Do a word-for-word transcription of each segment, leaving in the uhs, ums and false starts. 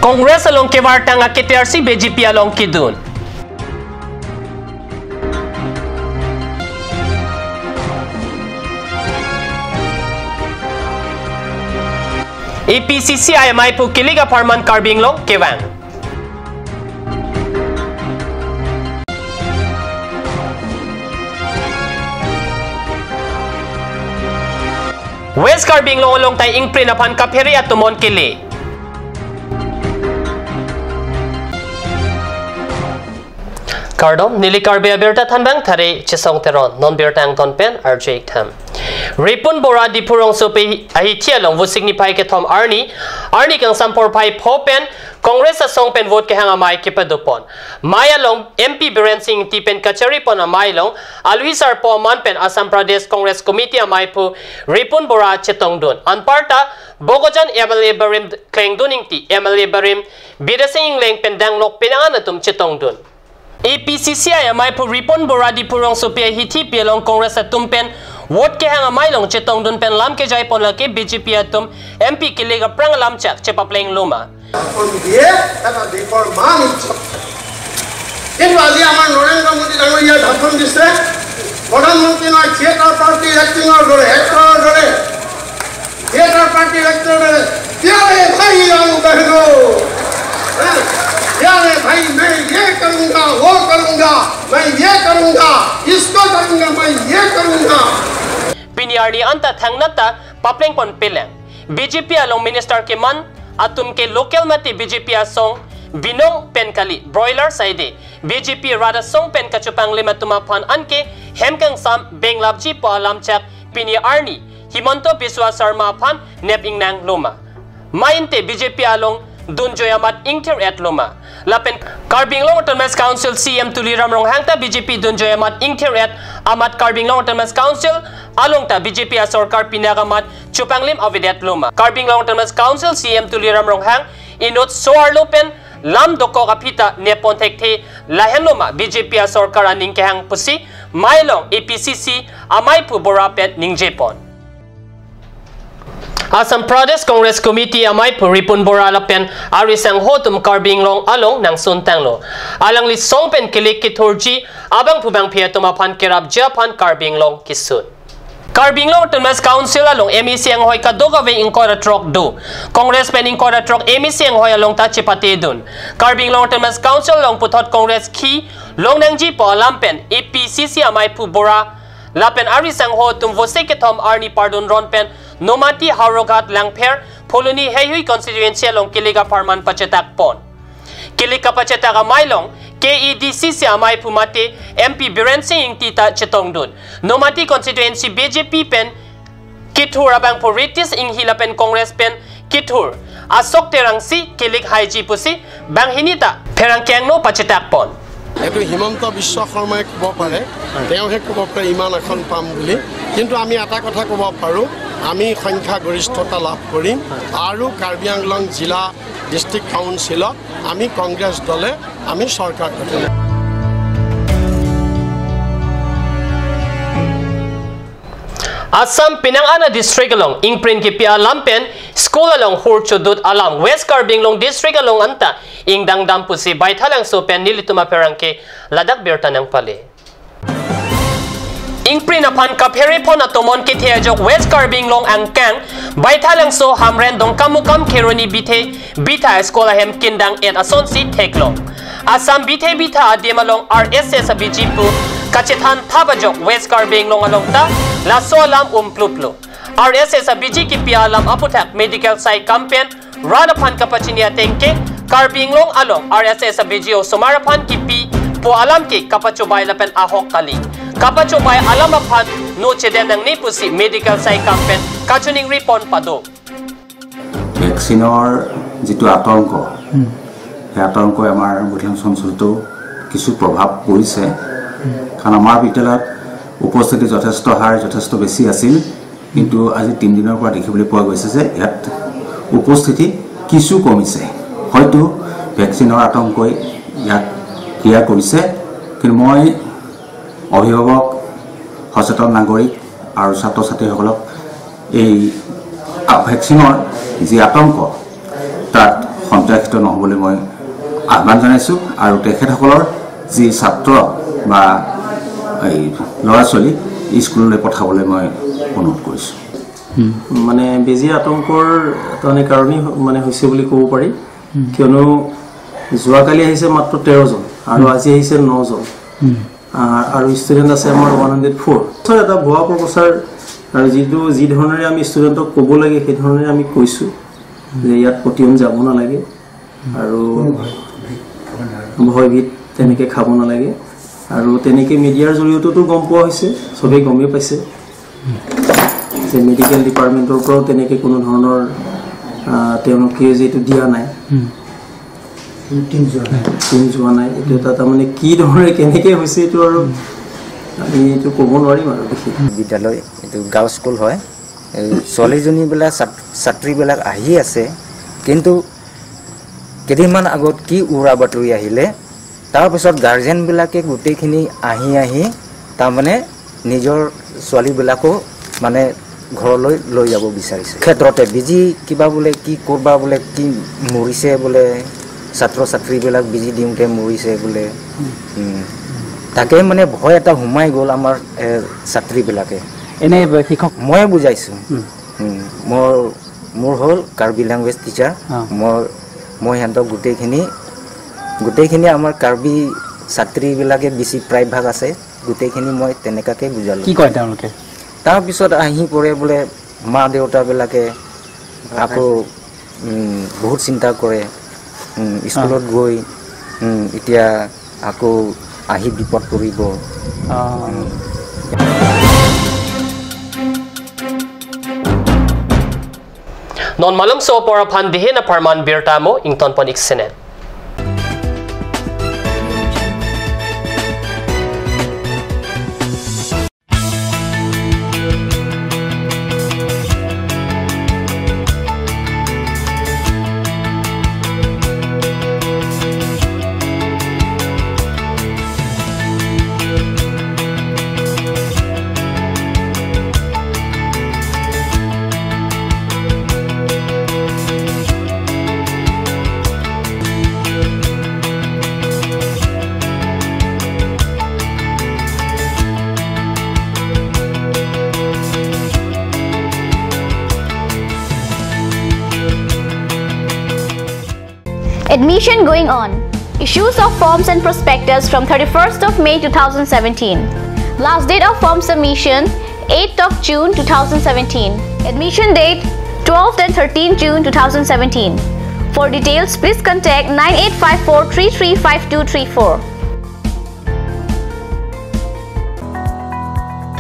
Congress along kevartang a-K T R C B J P along kedun. A P C C I amaiphu kilik apharman Karbi Anglong kevang. West Karbi Anglong along ta ingprin aphan kaphere atomon kele. Kardom, neli Karbi Abirta thanbang thare Chesong Teron, non birta angton pen arju ik tham. Ripun Bora Diphu rongsopi ahithi along Vosik niphai kethom arni, arni kangsam porphai pho pen Congress asong pen vote kehang amei kepadopon. Mei along M P Biren Singh Ingti pen kacharipon amei along, alwi sarpo aman pen Assam Pradesh Congress Committee amaiphu Ripun Bora chetongdun. Anparta Bokajan M L A barim Klengdun Ingti, M L A barim Bidya Sing Engleng pen danglok penang an atum chetongdun. A P C C I amaiphu Ripun Bora Diphu rongsopi ahithi pi along Congress atum pen vote kehang amei along chetongdun pen lam kejaipon lake B J P atum M P kilik aphrang alam chak chepapleng loma. এখন দিয়ে এটা দেশৰ মান উজ্জ্বল। কিন্তু আজি আমাৰ নৰেন্দ্ৰ মোদী ডাঙৰীয়াই ভাষণ দিছে, প্ৰধানমন্ত্ৰী নহয়, থিয়েটাৰ পাৰ্টি এক্টিঙৰ দৰে, এক্টৰৰ দৰে, থিয়েটাৰ পাৰ্টি এক্টৰৰ দৰে। प्यारे भाई और बहनों, हाँ, प्यारे भाई, मैं ये करूंगा, वो करूंगा, मैं ये करूंगा, इसको करूंगा, मैं ये करूंगा। Pini arni anta thangnat ta paplengpon pelang. B J P along minister keman atum ke local mate B J P asong binong pen kali, broiler saide. B J P rat asong pen kachopanglim atum aphan anke hem kangsam benglapji pu alam chak pini arni Himanta Biswa Sarma aphan nep ingnang loma. Mei ante B J P along dunjoi amat ingthir-et loma. Lapen Karbi Anglong Autonomous Council C E M Tuliram Ronghang ta B J P dunjoi amat ingthir-et amat Karbi Anglong Autonomous Council along ta B J P asorkar pinak amat chopanglim avedet loma. Karbi Anglong Autonomous Council C E M Tuliram Ronghang inut so-arlo pen lam dokok aphi ta neppon thekthe lahenlo ma B J P asorkar aning kehang pusi Mei along A P C C amaiphu Bora pen ningjepon. Assam Pradesh Congress Committee amaiphu Ripun Bora lapen ari sangho atum Karbi Anglong along nangsuntanglo. Alangli song pen kilik kithurji abangphu bangphi atum aphan kerapji aphan Karbi Anglong kisun. Karbi Anglong Autonomous Council along M A C anghoi kadokave ingkoi ra throk do. Congress pen ingkoi ra throk M A C anghoi along ta chepatedun. Karbi Anglong Autonomous Council along puthot Congress khi longnangji pu alam pen A P C C amaiphu Bora lapen ari sangho atum Vosik kethom arni pardun ron pen Nomati, Howraghat, Langpher, Phuloni, Heihui constituency along kilik apharman pachetakpon. Kilik kapachetak amei along K A D C C amaiphu mate M P Biren Singh Ingti ta chetongdun. Nomati constituency B J P pen kithur abangphu Ritesh Enghi lapen Congress pen kithur Ashok Terangsi kilik haiji pusi banghini ta pherangke angno pachetakpon. এইটো হিমন্ত বিশ্ব শৰ্মাই ক'ব পাৰে, তেওঁহে ক'ব পাৰে ইমান আসন পাম বুলি। কিন্তু আমি এটা কথা ক'ব পাৰোঁ, আমি সংখ্যাগৰিষ্ঠতা লাভ কৰিম আৰু কাৰ্বি আংলং জিলা, ডিষ্ট্ৰিক্ট কাউন্সিলত আমি কংগ্ৰেছ দলে আমি চৰকাৰ গঠন কৰিম। Assam penang an a district along ingprin kipi alam pen school along hur chodut alam West Karbi Anglong district along anta ingdangdam pusi Baithalangso pen nelitum apherangke ladak birta nangpale. Ingprin aphan kapherephon atomon kethe ajok West Karbi Anglong angkang Baithalangso Hamren Dongkamukam Kheroni Bithe Bitha school ahem kindang-et asonsi theklong. Assam Bithe Bitha adim along R S S abiji pu kachethan thap ajok West Karbi Anglong along ta laso alam umpluplo. R S S abiji kipi alam aputhak medical sai kam pen rat aphan kapachini ateng ke Karbi Anglong along R S S abiji osomar aphan kipi pu alam ke kapachobai lapen ahok kali. Kapachobai alam aphan no chedem nangne pusi medical sai kam pen kachoningripon pado. ভেকচিনৰ যিটো আতংক, সেই আতংকই আমাৰ বুধিৰাংছ অঞ্চলতো কিছু প্ৰভাৱ পৰিছে। কাৰণ আমাৰ বিদ্যালয়ত উপস্থিতি যথেষ্ট হাৰ যথেষ্ট বেছি আছিল, কিন্তু আজি তিনিদিনৰ পৰা দেখিবলৈ পোৱা গৈছে যে ইয়াত উপস্থিতি কিছু কমিছে। হয়তো ভেকচিনৰ আতংকই ইয়াক ক্ৰিয়া কৰিছে, কিন্তু মই অভিভাৱক, সচেতন নাগৰিক আৰু ছাত্ৰ ছাত্ৰীসকলক এই ভেকচিনৰ যি আতংক, তাত সন্ত্ৰাসিত নহ'বলৈ মই আহ্বান জনাইছোঁ আৰু তেখেতসকলৰ যি ছাত্ৰ বা এই ল'ৰা ছোৱালী স্কুললৈ পঠাবলৈ মই অনুৰোধ কৰিছোঁ। মানে বেজী আতংকৰ তাৰমানে কাৰণেই হ- মানে হৈছে বুলি ক'ব পাৰি। কিয়নো যোৱাকালি আহিছে মাত্ৰ তেৰ জন আৰু আজি আহিছে ন জন। আহ, আৰু ষ্টুডেণ্ট আছে আমাৰ ওৱান হাণ্ড্ৰেড ফ'ৰ। এটা ভুৱা অপপ্ৰচাৰ আৰু যিটো যি ধৰণেৰে আমি ষ্টুডেণ্টক ক'ব লাগে সেই ধৰণেৰে আমি কৈছোঁ যে ইয়াত পতিয়ন যাব নালাগে আৰু ভয়ভীত তেনেকৈ খাব নালাগে। আৰু তেনেকৈ মিডিয়াৰ জৰিয়তেতো গম পোৱা হৈছে, চবেই গমেই পাইছে যে মেডিকেল ডিপাৰ্টমেণ্টৰ পৰাও তেনেকৈ কোনো ধৰণৰ আহ, তেওঁলোকে যিহেতু দিয়া নাই। টিম যোৱা নাই। টিম যোৱা নাই। এইটো এটা তাৰমানে কি ধৰণে কেনেকৈ হৈছে এইটো আৰু আমি এইটো ক'ব নোৱাৰিম আৰু বিশেষ। বিদ্যালয়, এইটো গাঁও স্কুল হয়। এই ছোৱালীজনীবিলাক ছাত- ছাত্ৰীবিলাক আহি আছে, কিন্তু কেইদিনমান আগত কি উৰা বাতৰি আহিলে, তাৰপিছত গাৰ্জেনবিলাকে গোটেইখিনি আহি আহি তাৰমানে নিজৰ ছোৱালীবিলাকো মানে ঘৰলৈ লৈ যাব বিচাৰিছে। ক্ষেত্ৰতে বেজী কিবা বোলে কি ক'ৰবা বোলে কি মৰিছে বোলে, ছাত্ৰ ছাত্ৰীবিলাক বেজী দিওঁতে মৰিছে বোলে। উম। তাকে মানে ভয় এটা সোমাই গ'ল আমাৰ এ, ছাত্ৰীবিলাকে। এনে শিক্ষক ময়ে বুজাইছোঁ। উম, মোৰ মোৰ হ'ল কাৰ্বি লেংগুৱেজ টিচাৰ। অ। মই মই সিহঁতক গোটেইখিনি গোটেইখিনি আমাৰ কাৰ্বি ছাত্ৰীবিলাকে বেছি প্ৰায়ভাগ আছে, গোটেইখিনি মই তেনেকুৱাকে বুজালোঁ। কি কয় তেওঁলোকে? তাৰপিছত আহি পৰে বোলে মা দেউতাবিলাকে আকৌ উম, বহুত চিন্তা কৰে। উম, স্কুলত গৈ উম, এতিয়া আকৌ আহি বিপদ পৰিব। আহ, Non malomso apor aphan dihena pharman birta mo ingtonpon ik sene. Admission going on. Issues of forms and prospectus from thirty-first of May two thousand seventeen. Last date of form submission, eighth of June two thousand seventeen. Admission date, twelfth and thirteenth June two thousand seventeen. For details, please contact nine eight five four three three five two three four.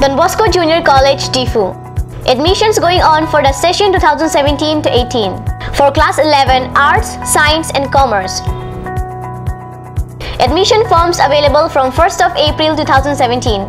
Don Bosco Junior College, Diphu. Admissions going on for the session two thousand seventeen to eighteen for class eleven Arts, Science and Commerce. Admission forms available from first of April two thousand seventeen.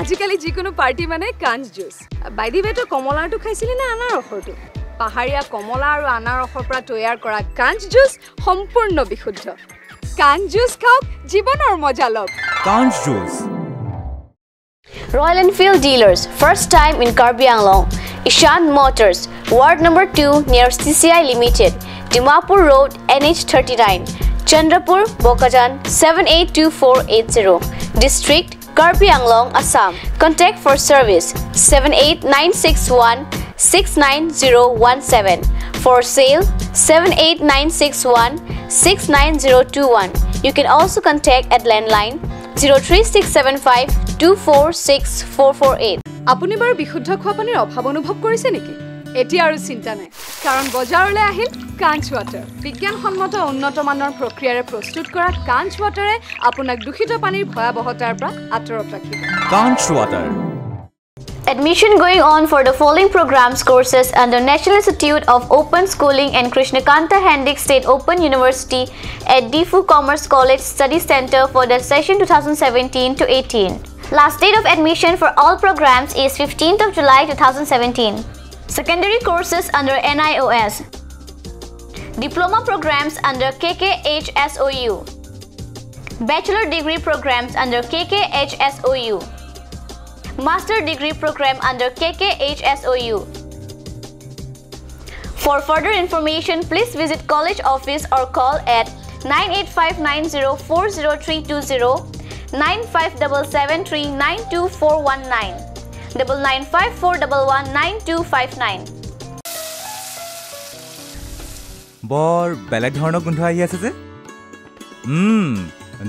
আজিকালি যিকোনো পাৰ্টি মানে কাঞ্চ juice. By the ৱে, তই কমলাৰটো খাইছিলি নে আনাৰসৰটো? পাহাৰীয়া কমলা আৰু আনাৰসৰ পৰা তৈয়াৰ কৰা কাঞ্চ জুচ সম্পূৰ্ণ বিশুদ্ধ। কাঞ্চ জুচ খাওক, জীৱনৰ মজা লওক। Kanj Juice. Royal Enfield dealers, first time in Karbi Anglong. Ishan Motors, Ward number two near C C I Limited, Dimapur Road, N H thirty-nine, Chandrapur, Bokajan, seven eight two four eight zero. District, Karbi Anglong, Assam. Contact for service seven eight nine six one six nine zero one seven. For sale seven eight nine six one six nine zero two one. You can also contact at landline zero three six seven five two four six four four eight. আপুনি বাৰু বিশুদ্ধ খোৱা পানীৰ অভাৱ অনুভৱ কৰিছে নেকি? এতিয়া আৰু চিন্তা নাই, কাৰণ বজাৰলৈ আহিল কাঞ্চ ৱাটাৰ। বিজ্ঞানসন্মত উন্নত মানৰ প্ৰক্ৰিয়াৰে প্ৰস্তুত কৰা কাঞ্চ ৱাটাৰে আপোনাক দূষিত পানীৰ ভয়াৱহতাৰ পৰা আঁতৰত ৰাখিব। Kanch Water. Admission going on for the following programs courses under National Institute of Open Schooling and Krishna Kanta Hendick State Open University at Diphu Commerce College Study Center for the session two thousand seventeen to eighteen. Last date of admission for all programs is fifteenth of July two thousand seventeen. Secondary courses under N I O S. Diploma programs under K K H S O U. Bachelor degree programs under K K H S O U. Master degree program under K K H S O U. For further information, please visit college office or call at nine eight five nine zero four zero three two zero, nine five seven seven three nine two four one nine, double nine five four double one nine two five nine. বৰ বেলেগ ধৰণৰ গোন্ধ আহি আছে যে। উম,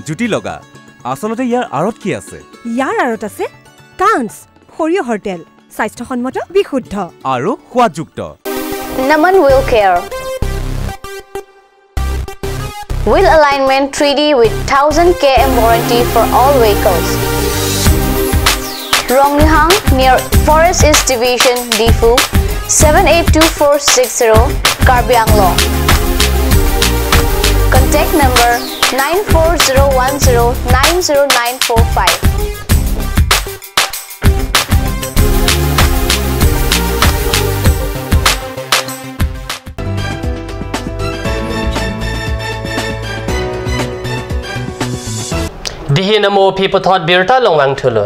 জুতি লগা। আচলতে ইয়াৰ আঁৰত কি আছে? ইয়াৰ আঁৰত আছে কাঞ্চ, সৰিয়হৰ তেল, স্বাস্থ্যসন্মত, বিশুদ্ধ। আৰু সোৱাদযুক্ত। Naman Wheel Care. Wheel alignment three D with thousand K M warranty for all vehicles. Rongnihang near Forest East Division, Diphu, seven eight two four six zero, Karbi Anglong. Contact number nine four zero one zero nine zero nine four five. Dihi namo aphi puthot birta longvang thulo.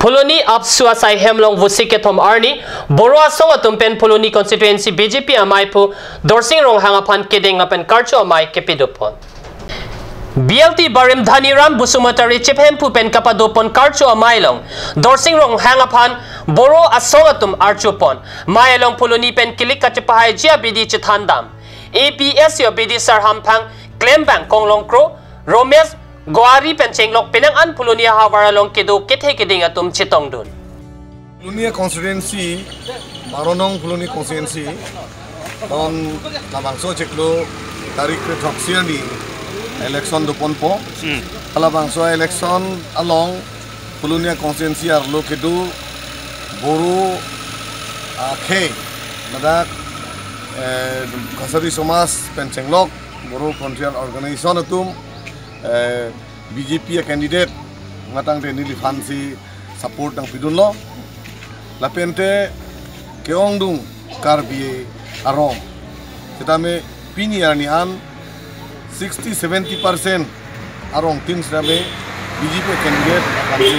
Phuloni AAPSU asai hem along Vosik kethom arni Boro asong atum pen Phuloni constituency B J P amei aphu Dorsing Ronghang aphan kedeng lapen karcho amei kepidopon. B L T barim Dhaniram Basumatary chiphemphu pen kapadopon karcho amei along Dorsing Ronghang aphan Boro asong atum archopon. Mei along Phuloni pen kilik kachepahaiji abidi chethandam. A P S C abidi sarhamphang klembang Konglongkro, Romesh, Goari pen chenglok penang an Phuloni ahavar along kedo kethe keding atum chetongdun. Phuloni constituency, baro nong Phuloni constituency, ton labangso chiklo tarik kre throksi arni election doponpo. Hmm. Labangso election along Phuloni constituency arlo kedo Boro akhei, ladak, eh, Kachari Somaj pen chenglok, Boro Frontier Organization atum, eh, B J P a candidate nangtangte neliphan si support nangpidunlo. Lapente ke-ongdung Karbi arong. Setame pini arni an sixty seventy percent arongtin setame B J P candidate aphan si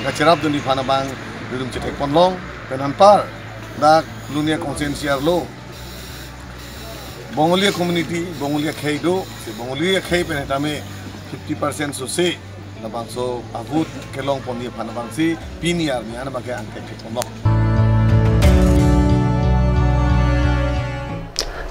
kacherapdun neliphan abang dudum chethekponlong. Pen anpar dak Phuloni constituency arlo Bongolia community, Bongolia akhei do, si Bongolia akhei pen setame fifty percent sose labangso a-vote kelongpon neliphan abang si pini arni an abang ke angkethekponlong.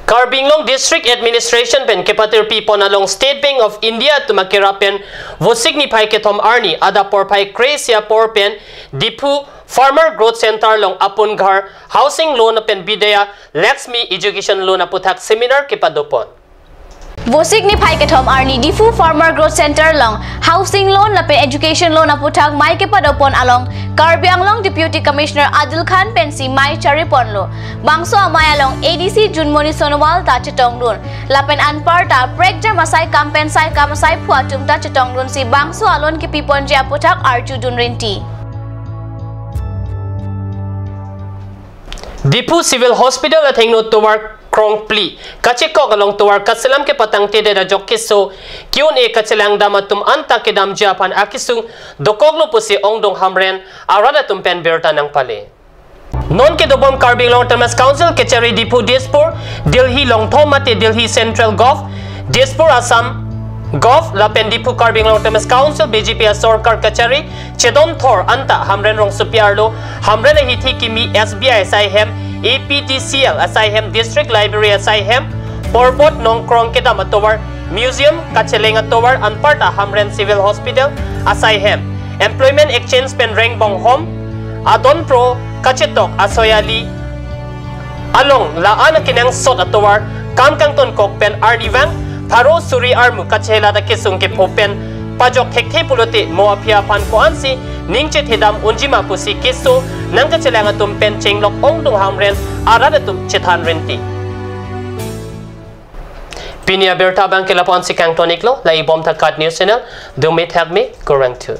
Karbi Anglong District Administration pen kepatirpipon along State Bank of India atum akerap pen Vosik niphai kethom arni adap porphai kre-isi apor pen Diphu Farmer Growth Center along Apun Ghar Housing Loan pen Bidya Lakshmi Education Loan aputhak seminar kepadopon. Vosik niphai kethom arni Diphu Farmer Growth Center along Housing Loan lapen Education Loan aputhak mei kepadopon along Karbi Anglong Deputy Commissioner Adil Khan pensi mei chariponlo. Bangso amei along A D C Junmoni Sonowal ta chetongdun. Lapen anparta prekjam asai kam pen saikam asaiphu atum ta chetongdunsi bangso aloan kepiponji aputhak arjudun rinti. Diphu Civil Hospital athengno tovar krongphli kachekok along tovar kaselam kepatangtedet ajok keso ke-un-e kachelang dam atum anta kedamji aphan akesung dokoklo pusi ongdung Hamren arat atum pen birta nangpale. Non kedobom Karbi Anglong Autonomous Council kechari Diphu Dispur, Delhi Longthom mate Delhi Central Govt, Dispur Assam, Govt lapen Diphu Karbi Anglong Autonomous Council B J P asorkar kachari chedon thor anta Hamren rongsopi arlo Hamren ahithi kimi S B I asai hem, A P D C L asai hem, District Library asai hem, Porbot Nongkrong kedam atovar, Museum kacheleng atovar anparta Hamren Civil Hospital asai hem, Employment Exchange pen Rengbong Home, Adon Pro kachetok asoyali along la-an akenangsot atovar kam kangtonkok pen arnivang pharo suri armu kachehelat akesung kepho pen pajok thekthe pulote mo aphi aphan ko-ansi ning chethedam unjima pusi keso nangkachelang atum pen chenglok ongdung Hamren arat atum chethan rinti. Pini abirta abang ke lapu-ansi kangton-iklo, la-i bom tha KAT News Channel, dumi thakmi, kurvangthu.